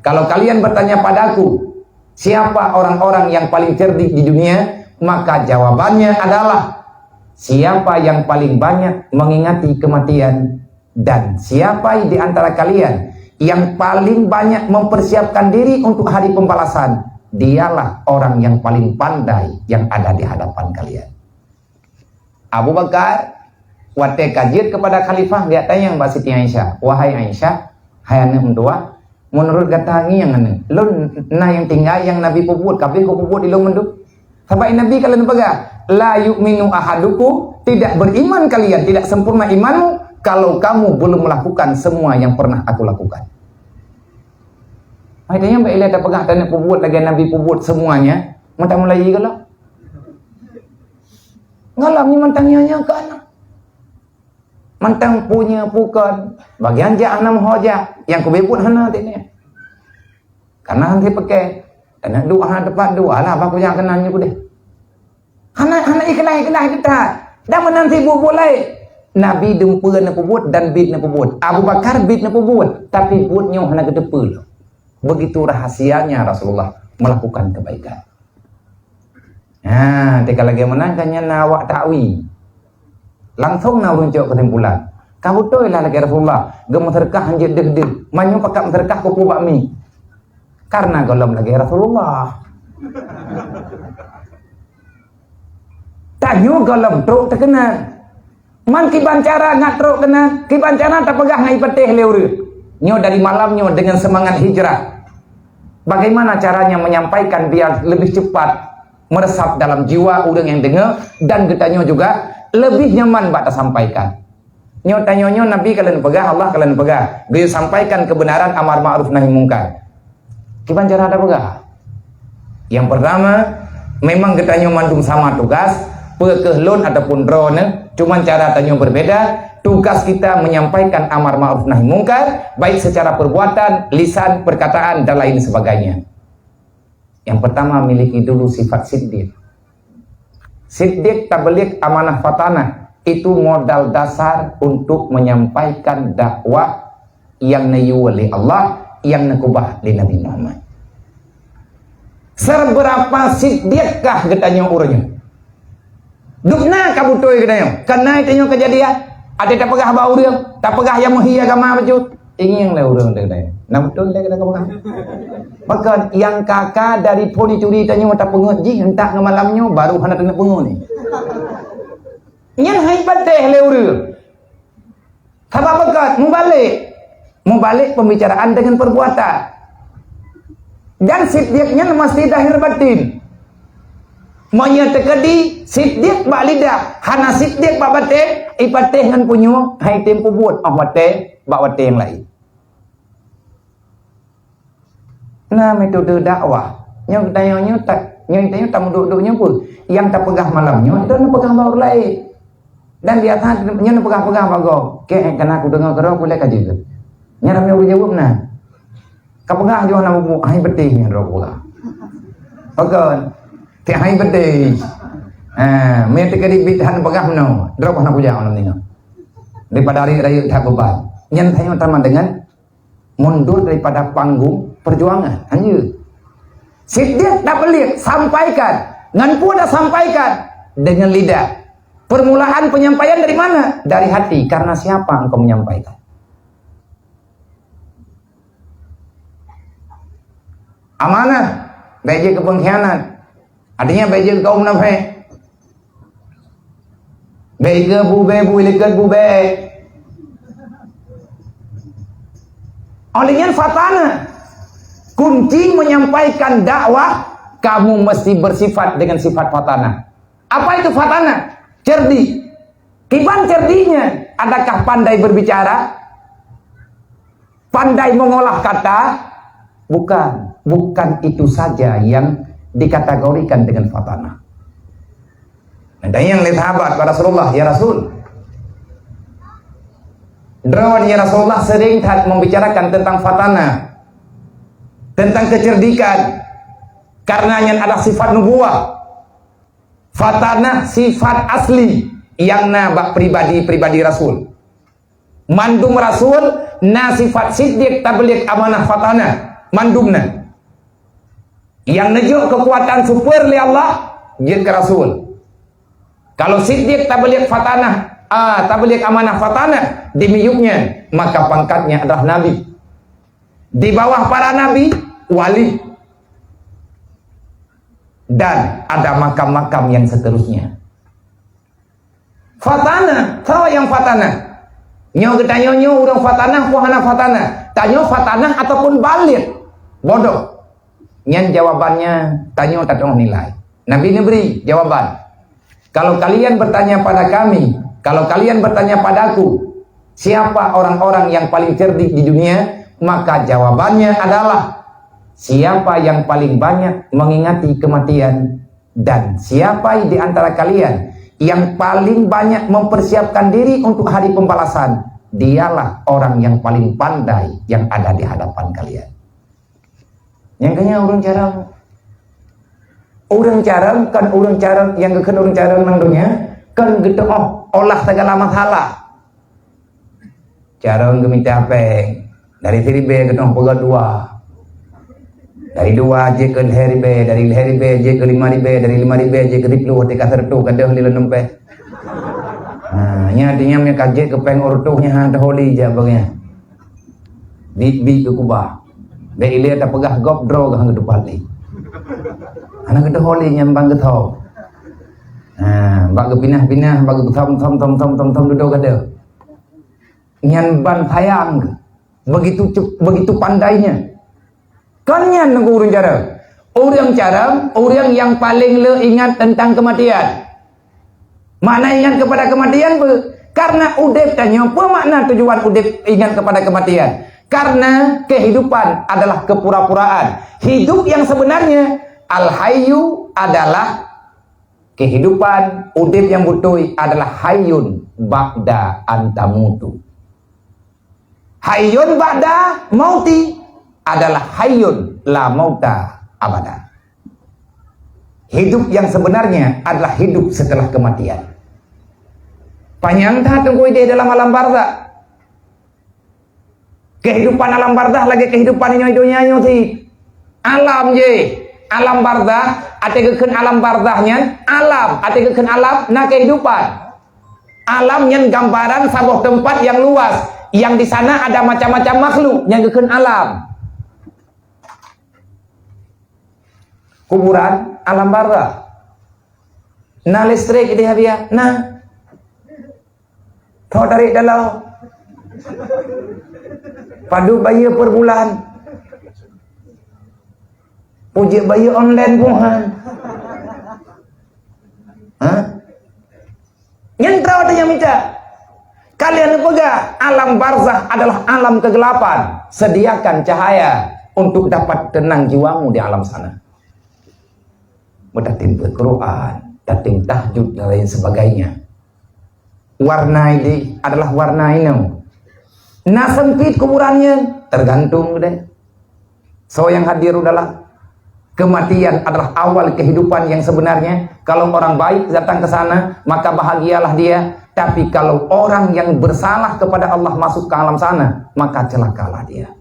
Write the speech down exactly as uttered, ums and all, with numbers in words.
Kalau kalian bertanya padaku, siapa orang-orang yang paling cerdik di dunia? Maka jawabannya adalah, siapa yang paling banyak mengingati kematian, dan siapa di antara kalian yang paling banyak mempersiapkan diri untuk hari pembalasan, dialah orang yang paling pandai yang ada di hadapan kalian. Abu Bakar, watée ka jeuet keupada khalifah, geutanyong bak Siti Aisyah, "Wahai Aisyah, hai aneuëk meutuwah, meunurot gata ngieng aneuëk, lôn na nyang tinggai nyang Nabi peubuet, ka abéh kupeubuet di lôn mandum?" Sabab Nabi ka lheueh peugah, "La yu'minu ahadukum, tidak beriman kalian, tidak sempurna imanmu, kalau kamu belum melakukan semua yang pernah aku lakukan." Hai, tanyoe bak ilée tapeugah taneuk peubuet lagée Nabi peubuet semuanya, meutamulai gohlom. Gohlom nyoe mantong nyoe-nyoe keu aneuk. Mantong punya pukon, bagian jak hana meuho jak, nyang keubeubut hana teuh nyan. Karena hana peuke, keuneuk duek hana teumpat duek, alah bah kujak keunan nyoe keudeh. Hana, hana ikhlas-ikhlas geutanyoe. Dan meunan sibuk buet laén. Nabi dum peue neupeubuet dan biet neupeubuet. Abu Bakar biet neupeubuet, tapi buet nyoe hana geuteupeue lom. Begitu rahasianya Rasulullah melakukan kebaikan. Ha, teuka lagée meunan kan nyan na awak takwi. Langsung na ureuëng cok keusimpulan. Ka beutôi lah lagée Rasulullah, geumeuseudeukah hanjeuet deuh-deuh. Meunyoe pakat meuseudeukah keupeue bak mi. Karena gohlom lagée Rasulullah. Tanyoe gohlom trok teukeuna. Man kiban cara ngat trok keunan, kiban cara tapeugah ngai patéh lé ureuëng. Nyoe dari malam nyoe dengan semangat hijrah. Bagaimana caranya menyampaikan biar lebih cepat meresap dalam jiwa ureuëng nyang deungoe dan geutanyoe juga lebih nyaman bak tasampaikan. Nyoe tanyoe nyoe Nabi ka lheueh peugah, Allah ka lheueh peugah. Geuyue sampaikan kebenaran amar ma'ruf nahi mungkar. Kiban cara tapeugah? Yang pertama, memang geutanyoe mandum sama tugas, peue keuh lôn ataupun droeneuh, cuman cara tanyoe berbeda. Tugas kita menyampaikan amar ma'ruf nahi mungkar, baik secara perbuatan, lisan, perkataan, dan lain sebagainya. Yang pertama, miliki dulu sifat siddiq. Siddiq tabligh amanah fatanah, itu modal dasar untuk menyampaikan dakwah nyang neuyue lé Allah, nyang neukeubah lé Nabi Muhammad. Seberapa siddiqkah geutanyoe ureuëng nyoe? Dubna ka beutôi geutanyoe, kana tanyoe keujadian, até tapeugah bak ureuëng, tapeugah nyang meuhi agama bacut. Ingieng lé ureuëng teuh nyan. Na beutôi lé keunan ka peugah. Pakon nyang ka-ka dari phon curi tanyoe tapeungeut jih, entak ngon malam nyoe baru hana taneuk peungeut ni. Nyan hai patéh lé ureuëng. Sabab pakon mubalek. Mubalek pembicaraan dengan perbuatan. Dan siddiq nyan mesti zahir batin. Meunyoe teukeudi siddiq bak lidah, hana siddiq bak batén, ipatéh ngon punyueng, hai tem peubuet, oh watée bak watée nyang laén. Na metode dakwah. Nyoe geutanyoe nyoe ta-, nyoe geutanyoe tameuduek-duek nyoe peue? Nyang tapeugah malam nyoe, itu neupeugah bak ureuëng laén. Dan biasa nyoe neupeugah-peugah bak gob. Keu kana kudeungoe keudroe kulét ka jeuet. Nyan ramé ureuëng jaweueb na. Ka peugah jih hana bubuk, hai beutih nyan droe peugah. Pakon? Tiep hai beutih. Ha, meuteukeu dibit han peugah meunoe, droe hana kujak malam nyoe. Daripada rayeuk-rayeuk that beban. Nyan tanyoe tamah dengan mundur daripada panggung perjuangan. Hanya. Siddiq tabligh, sampaikan. Ngan peue tasampaikan? Dengan lidah. Permulaan penyampaian dari mana? Dari hati. Karena siapa engkau menyampaikan? Amanah, bék jeuet keu pengkhianat. Artinya, bék jeuet keu kaum munafék. Bék jeuet keu bubé, bui likot bubé. Oleh nyan fatanah. Kunci menyampaikan dakwah, kamu mesti bersifat dengan sifat fatanah. Apa itu fatanah? Cerdik. Kiban cerdiknya, adakah pandai berbicara? Pandai mengolah kata? Bukan. Bukan itu saja yang dikategorikan dengan fatanah. Nah, dan yang lain sahabat pada Rasulullah, "Ya Rasul, droe ya Rasulullah sering that membicarakan tentang fatanah, tentang kecerdikan, karena nyan adalah sifat nubuah." Fatanah sifat asli nyang na bak pribadi-pribadi rasul. Mandum rasul na sifat siddiq, tabligh, amanah, fatanah. Mandum na. Nyang neujok keukuatan super lé Allah, jeuet keu rasul. Kalau Siddiq tabeuliek fatanah, ah, tabeuliek amanah fatanah di miyueb nyan, maka pangkatnya adalah nabi. Di bawah para nabi, wali. Dan ada makam-makam yang seterusnya. Fatanah, soe nyang fatanah? Nyoe geutanyoe nyoe ureuëng fatanah, peue hana fatanah? Tanyoe fatanah ataupun baligh? Bodoh. Nyan jawabannya tanyoe tatu'oh nilai. Nabi neubri jawaban, "Kalau kalian bertanya pada kami, kalau kalian bertanya padaku, siapa orang-orang yang paling cerdik di dunia?" Maka jawabannya adalah, siapa yang paling banyak mengingati kematian, dan siapa di antara kalian yang paling banyak mempersiapkan diri untuk hari pembalasan, dialah orang yang paling pandai yang ada di hadapan kalian. Nyang keuh nyan ureuëng carông. Ureuëng carông kon ureuëng carông nyang geukheun ureuëng carông nang donya, kon geutu'oh olah segala masalah. Carông geumita péng, dari siribèe geutu'oh peugöt dua. Dari dua jeuet keu lhèe ribèe, dari lhèe ribèe jeuet keu lima ribèe, dari lima ribèe jeuet keu siplôh, teuka sireutôh ka deuh lé lam dompet. Ha, nyan artinya meunyo ka jeuet keu péng sireutôh nyan hana teuhôi lé jak bak nyan. Bit-bit keu kubah. Bèk ilèe tapeugah gob droe geuh hana geutupat lé. Hana geuteuhôi lé nyan ban geuthom. Ha, bak geupinah-pinah, bak geuthom-thom, thom-thom, thom-thom dudoe ka deuh. Nyan ban sayang geuh. Begitu cep-, begitu pandainya. Kon nyan ureuëng carông. Ureuëng carông, ureuëng nyang paleng le ingat teuntang keumatian. Makna ingat kepada keumatian peue? Karena udép tanyoe, peue makna tujuan udép ingat kepada keumatian? Karena kehidupan adalah kepura-puraan. Hidup yang sebenarnya, al-hayyu, adalah kehidupan, udép nyang beutôi adalah hayyun ba'da an tamutu. Hayyun ba'da mauti adalah hayyun la mauta abada. Hidup yang sebenarnya adalah hidup setelah kematian. Panyang that teungku idéh dalam alam barzakh. Kehidupan alam barzakh lagèe kehidupan nyoe donya nyoe cit. Alam jih, alam barzakh, até geukheun alam barzakh nyan, alam, até geukheun alam, na kehidupan. Alam nyan gambaran saboh teumpat nyang luas, nyang di sana ada macam-macam makhluk, nyan geukheun alam. Kuburan, alam barzakh. Na listrik di Habia? Na. Tho tarék dalam. Padub bayeue per bulan. Peue jeuet bayeue online pun han. Ha? Nyan droe teuh nyang mita. Ka lheueh neupeugah, alam barzakh adalah alam kegelapan. Sediakan cahaya untuk dapat tenang jiwamu di alam sana. Beutatem Quran, tatem tahajud dan lain sebagainya. Warna idéh adalah warna inong. Na sempit kuburan nyan, tergantung deh. Soe nyang hadir u dalam. Kematian adalah awal kehidupan yang sebenarnya. Kalau orang baik datang ke sana, maka bahagialah dia. Tapi kalau orang yang bersalah kepada Allah masuk ke alam sana, maka celakalah dia.